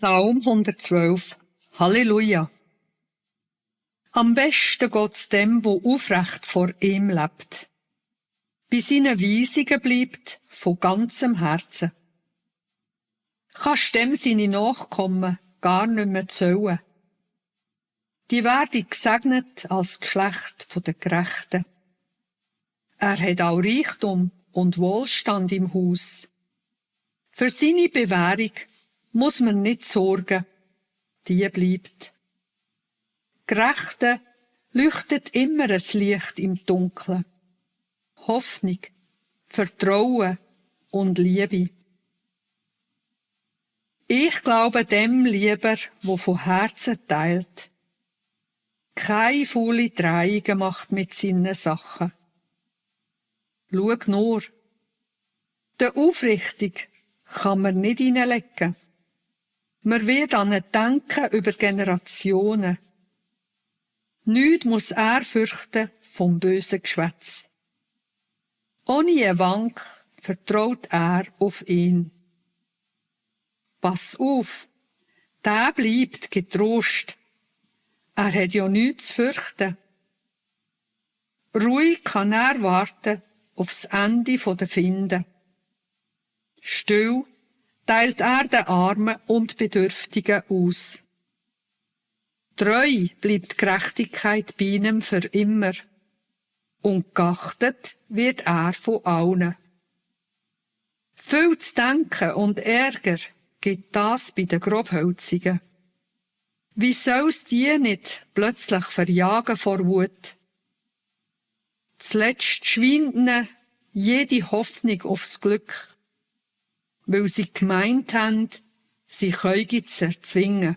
Psalm 112. Halleluja. Am besten geht's dem, wo aufrecht vor ihm lebt. Bei seinen Weisungen bleibt von ganzem Herzen. Kannst dem seine Nachkommen gar nicht mehr zählen. Die werden gesegnet als Geschlecht der Gerechten. Er hat auch Reichtum und Wohlstand im Haus. Für seine Bewährung muss man nicht sorgen, die bleibt. Gerechte leuchtet immer ein Licht im Dunkeln. Hoffnung, Vertrauen und Liebe. Ich glaube dem lieber, wo von Herzen teilt. Keine faule Drehungen macht mit seinen Sachen. Schau nur, der Aufrichtig kann man nicht hineinlegen. Man wird an ihn denken über Generationen. Nichts muss er fürchten vom bösen Geschwätz. Ohne einen Wank vertraut er auf ihn. Pass auf, der bleibt getrost. Er hat ja nichts zu fürchten. Ruhig kann er warten aufs Ende der Finde. Still teilt er den Armen und Bedürftigen aus. Treu bleibt Gerechtigkeit bei ihm für immer. Und geachtet wird er von allen. Viel zu denken und Ärger gibt das bei den Grobhölzigen. Wie soll's die nicht plötzlich verjagen vor Wut? Zuletzt schwindet ihnen jede Hoffnung aufs Glück, weil sie gemeint haben, sie können es erzwingen.